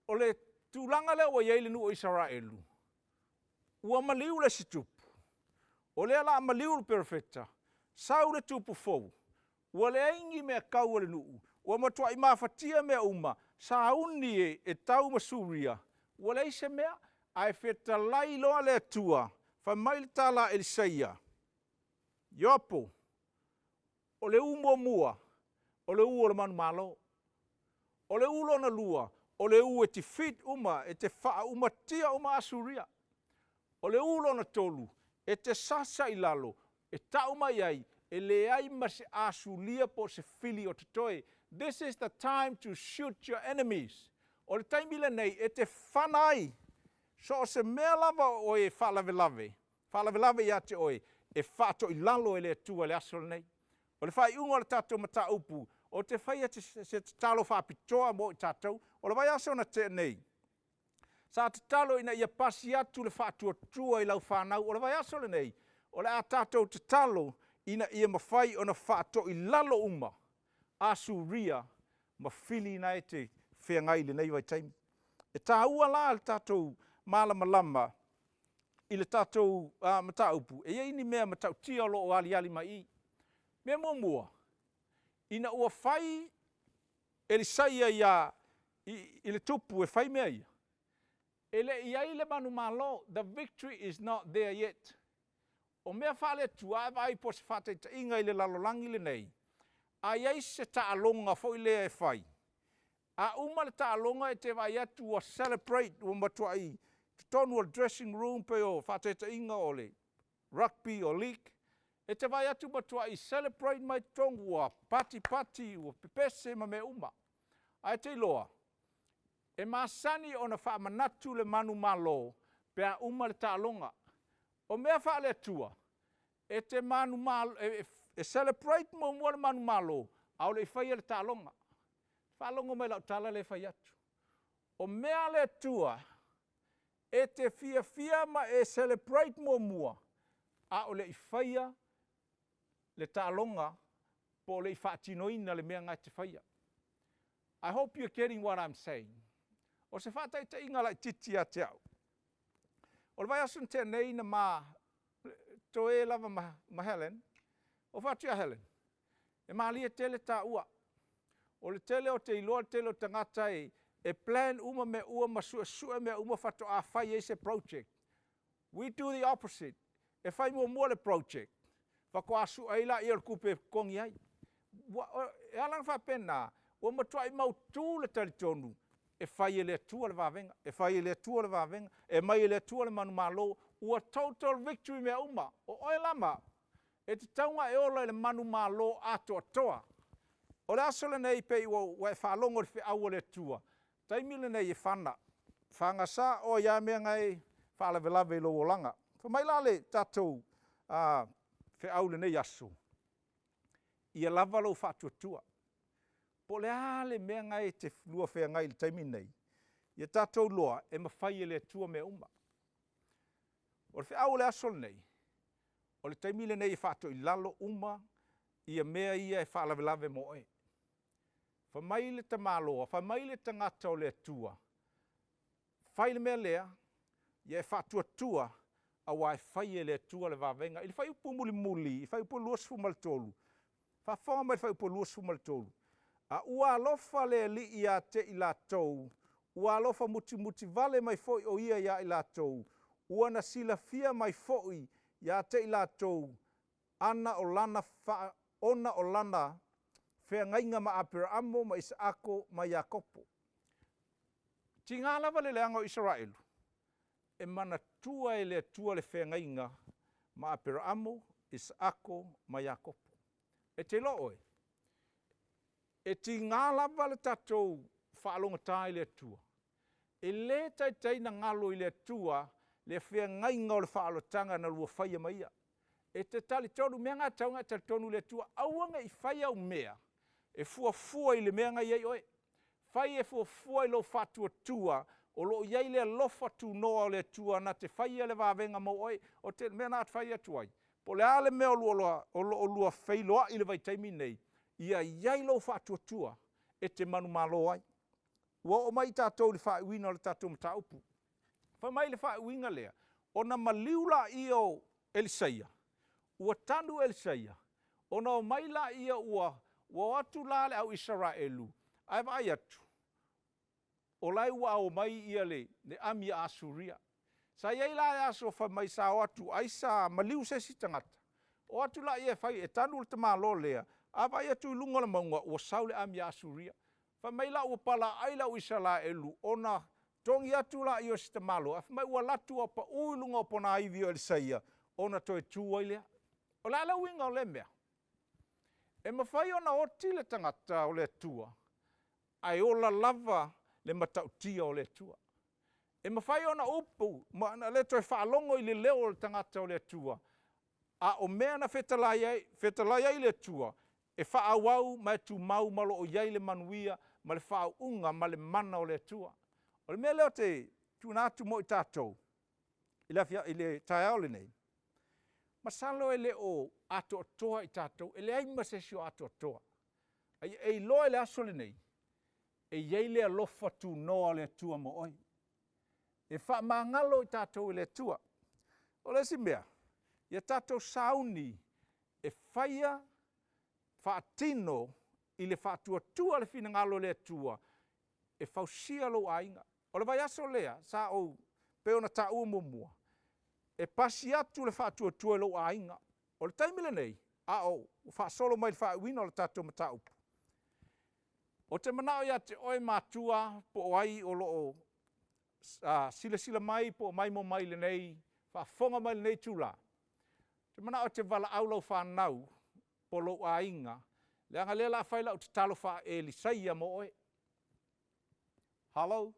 O le tulaga lea ua i ai le nuu o Isaraelu, ua maliu le isi tupu, o lea o le a maliu le perofeta, sau le tupu fou, ua leai ni meatau a le nuu, ua matuai mafatia mea uma, sauni e tau ma Suria, ua leai se mea, ae fetalai loa le Atua, fai mai le tala a Elisaia, Ioapo, o le u muamua, o le u o le manumalo. O le u lona lua, o le u e defeat uma, e te faaumatia uma Asuria. O le u lona tolu, e te sasa i lalo, e tau mai ai, e leai ma se Asuria po o se fili o totoe. This is the time to shoot your enemies. O le taimi lenei e te fana ai, so o se mea lava o oe e faalavelave, faalavelave ia te oe, e faatoilalo e le Atua i le aso lenei. O le faaiuga o le tatou mataupu, ou te faia se tatalo faapitoa mo i tatou. O le vaiaso na tea nei, sa tatalo ina ia pasi atu le faatuatua i lau fanau. O le vaiaso lenei, o le a tatou tatalo ina ia mafai ona faatoilalo uma Asuria ma fili na e te feagai i lenei vaitaimi. E taua la le tatou malamalama i le tatou mataupu, e i ai ni mea matautia o lo o aliali mai i i. Mea muamua, ina ua fai Elisaia i le tupu e fai mea ia, e le i i ai le manumalo, the victory is not there yet. O mea faale-Atua, a e vaai po o se faataitaiga i le lalolagi lenei, a i ai se taaloga foi lea e fai, a uma le taaloga e te vaai atu ua celebrate, ua matuai totonu o le dressing room pei o faataitaiga o le rugby o league, e te vaai atu matuai celebrate mai totonu, ua patipati, ua pepese ma mea uma. Ae te iloa, e masani ona faamanatu le manumalo pe a uma le taaloga. O mea faale-Atua, e te manumalo, e celebrate muamua le manumalo, a o le i faia le taaloga. Faalogo mai i lau tala lea e fai atu. O mea a le Atua e te fiafia ma e celebrate muamua a o le i faia le taaloga po o le i faatinoina le mea na e te faia. I hope you're getting what I'm saying. O se faataitaiga laitiiti ia te au. O le vaiaso na tea nei na ma toe lava ma Helen, o fai atu ia Helen, e malie tele taua. O le tele o te iloa le tele o tagata e plan uma mea uma ma suesue mea uma faatoa fai ai se project. We do the opposite. E fai muamua le project, faatoa sue ai laia o le tupe e totogi ai. E ala ona faapena, ua matuai mautu le talitonu e fai e le Atua le vavega, e fai e le Atua le vavega, e mai e le Atua le manumalo, ua total victory mea uma. O oe la ma au, e tatau ona e ola i le manumalo atoatoa. O le aso lenei pei ua e faalogo i le feau a le Atua, taimi lenei e fana, fagasa oe i a mea na e faalavelave i lou olaga. Fai mai la le tatou feau i lenei aso, ia lava lou faatuatua. Po o le a le mea lena e te lua feagai i le taimi lenei, ia tatou iloa e mafai e le Atua mea uma. O le feau o le aso lenei, o le taimi lenei e faatoilalo uma ia mea ia e faalavelave mo oe. Fai mai le tamaloa, fai mai le tagata o le Atua, fai le mea lea, ia e faatuatua aua e fai e le Atua le vavega. I le fuaiupu mulimuli, i le fuaiupu 23, faafofoga mai i le fuaiupu 23, a ua alofa le Alii ia te i latou, ua alofa mutimutivale mai foi o ia ia i latou, ua na silafia mai foi ia te i latou ana o lana ona o lana feagaiga ma Aperaamo ma Isaako ma Iakopo. Tiga lava le leaga o Isaraelu, e manatua e le Atua le feagaiga ma Aperaamo, Isaako ma Iakopo. E te iloa oe, e tiga lava le tatou faalogogata i le Atua, e le taitai ona galo i le Atua le feagaiga o le faaolataga na lua faia ma Ia. E te talitonu, o le mea lena e tatau ona e talitonu i le Atua, aua ne i faia au mea e fuafua i le mea na e i ai oe. Fai e fuafua i lou faatuatua o lo o i ai le alofa tunoa o le Atua na te faia le vavega mo oe. O le mea lena ou te fai atu ai, po o le a le mea o lo o lua feiloai i le vaitaimi lenei, ia i ai lou faatuatua e te manumalo ai. Ua oo mai tatou i le faaiuina o le tatou mataupu. Fai mai le faaiuina lea, ona maliu laia o Elisaia, ua tanu Elisaia, ona omai laia ua o atu la le au Isaraelu, ae vaai atu, o la e ua omai ia le ami a Asuria. Sa i ai la le aso fai mai sa o atu ai sa maliu se isi tagata, o atu laia e fai e tanu le tamaloa lea, a vaai atu i luga o le mauga ua sau le ami a Asuria. Fai mai la ua palaai le au Isaraelu ona togi atu laia o si tamaloa, ae fai mai ua alu atu ua pau i luga o ponaivi o Elisaia ona toe tu ai lea. O le a le uiga o lea mea? E mafai ona oti le tagata o le Atua ae ola lava le matautia o le Atua. E mafai ona upu ma ona le toe faalogo i le leo o le tagata o le Atua, a o mea na fetalai ai, fetalai ai le Atua, e faaauau ma e tumau ma o lo o i ai le manuia ma le faauuga ma le mana o le Atua. O le mea lea ou te tuuina atu mo i tatou i le taeao lenei, masalo e le o atoatoa i tatou, e leai ma se isi o atoatoa. A ia e iloa i le aso lenei, e i ai le alofa tunoa o le Atua mo oe. E faamagalo i tatou e le Atua. O le isi mea, ia tatou sauni e faia, faatino i le faatuatua le finagalo o le Atua e fausia lou aiga. O le vaiaso lea sa ou, pei ona taua muamua, e pasi atu le faatuatua i lou aiga. O le taimi lenei, a o faasolo mai i le faaiuina o le tatou mataupu, ou te manao ia te oe matua po o ai o lo o silasila mai po o maimoa mai i lenei, faafofoga mai i lenei itula, ou te manao e te valaau lau fanau po o lou aiga, leaga o lea o le a fai lau tatalo faa-Elisaia mo oe. Hello,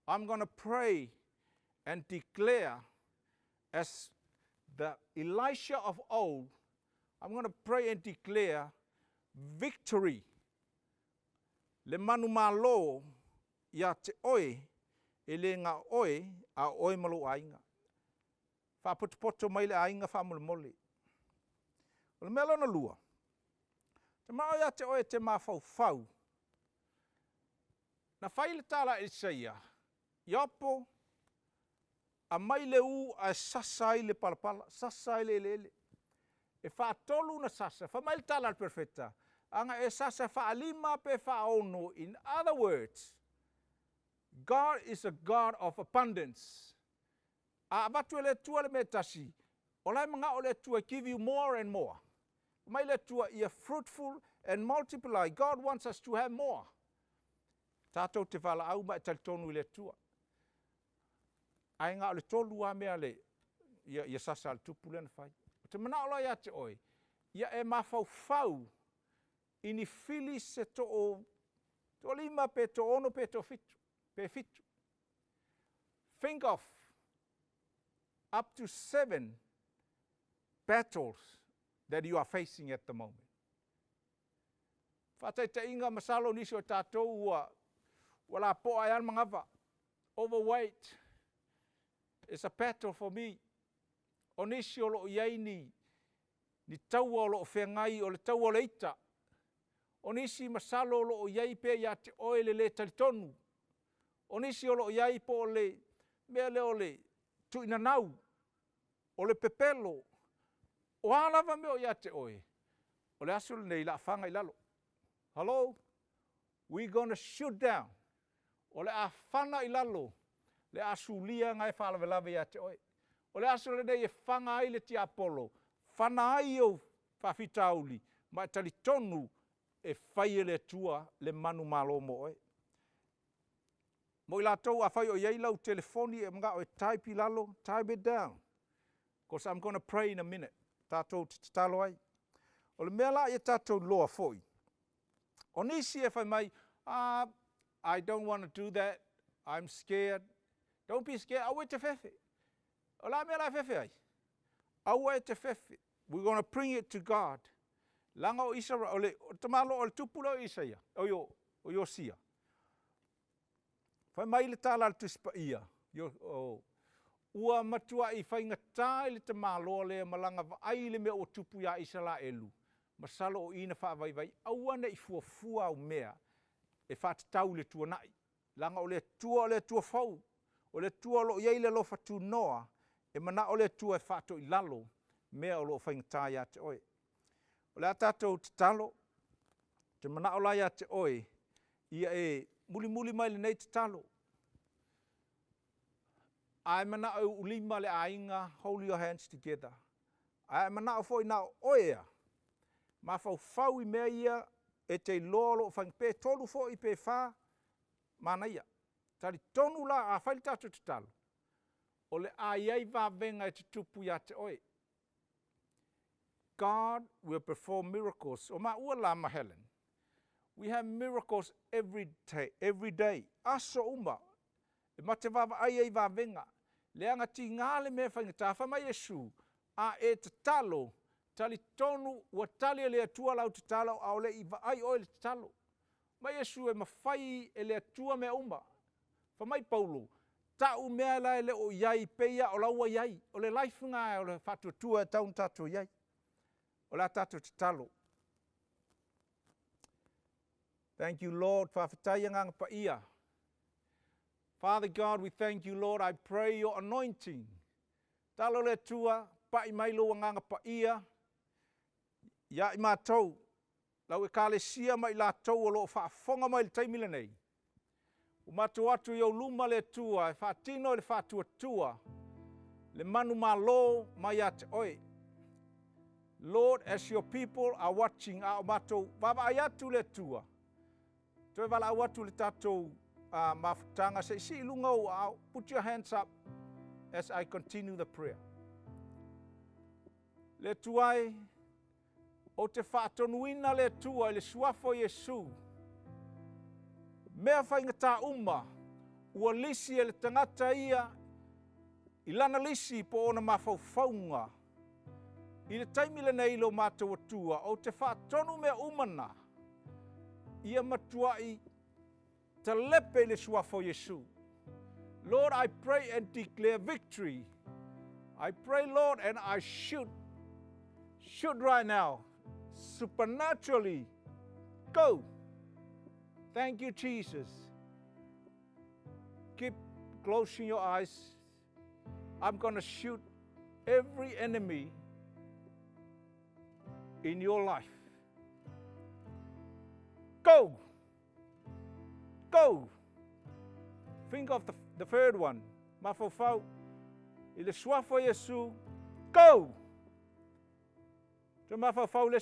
I'm gonna pray and declare as the Elisha of old, I'm gonna pray and declare victory. Le manumalo ia te oe e le na o oe, a o oe ma lou aiga. Faapotopoto mai le aiga faamolemole. O le mea lona lua, te manao ia te oe e te mafaufau, na fai le tala a Elisaia, Iopo, aumai le u ae sasa ai le palapala, sasa ai le eleele. E faatolu na sasa, fai mai le tala a le perofeta, ana e sasa faalima pe faaono, in other words, God is a God of abundance. A avatu e le Atua le mea e tasi, o la e manao le Atua give you more and more. Mai le Atua ia fruitful and multiply. God wants us to have more. Tatou te valaau ma e talitonu i le Atua. Ae na o le tolu lava mea le ia, ia sasa a le tupu lea na fai. O te manao loa ia te oe, ia e mafaufau i ni fili se too toalima pe toono pe toafitu, pe fitu. Think of up to 7 battles that you are facing at the moment. Faataitaiga masalo nisi o tatou ua lapoa ai lava le manava. Overweight is a battle for me. O nisi o loo i ai ni taua o loo feagai o le taua o le ita. O nisi masalo o loo i ai pea ia te oe le le talitonu. O nisi o loo i ai po o le mea lea o le tuuinanau, o le pepelo, o a lava mea o ia te oe, o le aso lenei o le a faga i lalo. Hello? We gonna shoot down. O le a fana i lalo le Asulia na e faalavelave ia te oe. O le aso lenei e faga ai le tiapolo, fana ai ou faafitauli, ma e talitonu e fai e le Atua le manumalo mo oe. Mo i latou afai o i ai lau telefoni e manao e type i lalo, type it down. Because I'm going to pray in a minute. Tatou te tatalo ai. O le mea la ia tatou iloa foi. O nisi e fai mai, ah, I don't want to do that. I'm scared. Don't be scared. Aua e te fefe. O la mea la e fefe ai. Aua e te fefe. We're going to bring it to God. Leaga o Isara, o le o tamalo o le tupu lea o Isaia, o io, o Iosia. Fai mai le tala a le Tusi Paia, io, o, ua matuai faigata i le tamaloa lea ma lana vaai i le mea ua tupu ia Isaraelu, masalo o i na faavaivai, aua ne i fuafua au mea e faatatau i le tuanai. Leaga o le Atua o le Atua fou, o le Atua o loo i ai le alofa tunoa, e manao le Atua e faatoilalo mea o loo faigata ia te oe. O le a tatou tatalo, te manao la ia te oe, ia e mulimuli mai lenei tatalo. Ae manao e uulima le aiga, hold your hands together. Ae manao foi na o oe ea, mafaufau i mea ia e te iloa o loo fai, pe tolu foi pe fa, manaia. Talitonu la, a fai le tatou tatalo, o le a i ai vavega e tutupu ia te oe. God will perform miracles. O maua la ma Helen. We have miracles every day, every day. Aso uma. E mate vaavaai ai vavega. Leaga tiga le mea faigata. Fai mai Iesu, a e tatalo, talitonu ua tali e le Atua lau tatalo a o le i vaai oe i le tatalo. Mai Iesu e mafai e le Atua mea uma. Fai mai Paulo, tau mea la e le o i ai, peia o la ua i ai. O le life na o le faatuatua e tau na tatou i ai. O le a tatou tatalo. Thank you, Lord. Faafetai agaga paia. Father God, we thank you, Lord. I pray your anointing. Talo le Atua, pai mai lou agaga paia, ia i matou, lau ekalesia ma i latou o loo faafofoga mai i le taimi lenei. Ua matou atu i ou luma le Atua e faatino i le faatuatua le manumalo mai ia te oe. Lord, as your people are watching, a o matou vaavaai atu le Atua, toe valaau atu le tatou mafutaga se i sii i luga ou aao. Put your hands up as I continue the prayer. Le Atua e, ou te faatonuina le Atua i le suafa o Iesu. Mea faigata uma, ua lisi e le tagata ia i lana lisi po o ona mafaufauga. I le taimi lenei lo matou Atua, ou te faatonu mea uma na, ia matuai Talepe i le suafa o Iesu. Lord, I pray and declare victory. I pray, Lord, and I shoot, shoot right now, supernaturally. Go. Thank you, Jesus. Keep closing your eyes. I'm going to shoot every enemy in your life. Go! Go! Think of the, the third one. Mafaufau. I le suafa o Iesu. Go! Te mafaufau le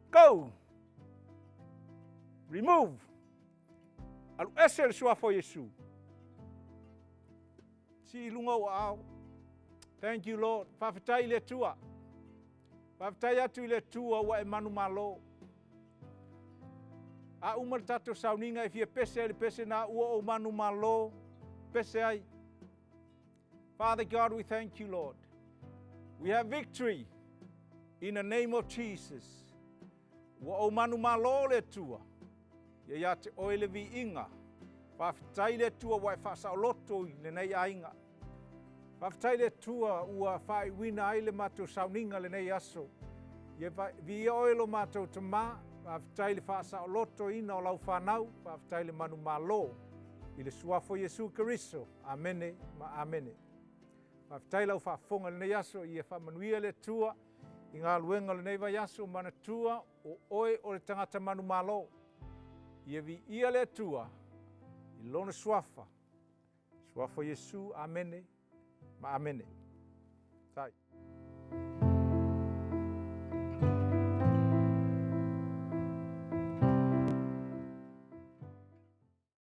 Go! Remove! Alu ese le suafa o Iesu. Sii i luga ou aao. Thank you, Lord. Faafetai i le Atua. Faafetai atu i le Atua ua e manumalo. A uma le tatou sauniga e fia pese ai le pese na ua ou manumalo, pese ai. Father God, we thank you, Lord. We have victory in the name of Jesus. Ua ou manumalo le Atua. Ia ia te oe le viiga. Faafetai le Atua ua e faasaoloto i lenei aiga. Faafetai le Atua ua faaiuina ai le matou sauniga lenei aso. Ia viia oe lo matou Tama, faafetai le faasaolotoina o lau fanau, faafetai le manumalo i le suafa o Iesu Keriso. Amene ma amene. Faafetai lau faafofoga i lenei aso, ia faamanuia le Atua i galuega o lenei vaiaso, manatua o oe o le tagata manumalo. Ia viia le Atua i lona suafa, suafa o Iesu. Amene ma amene. Tai.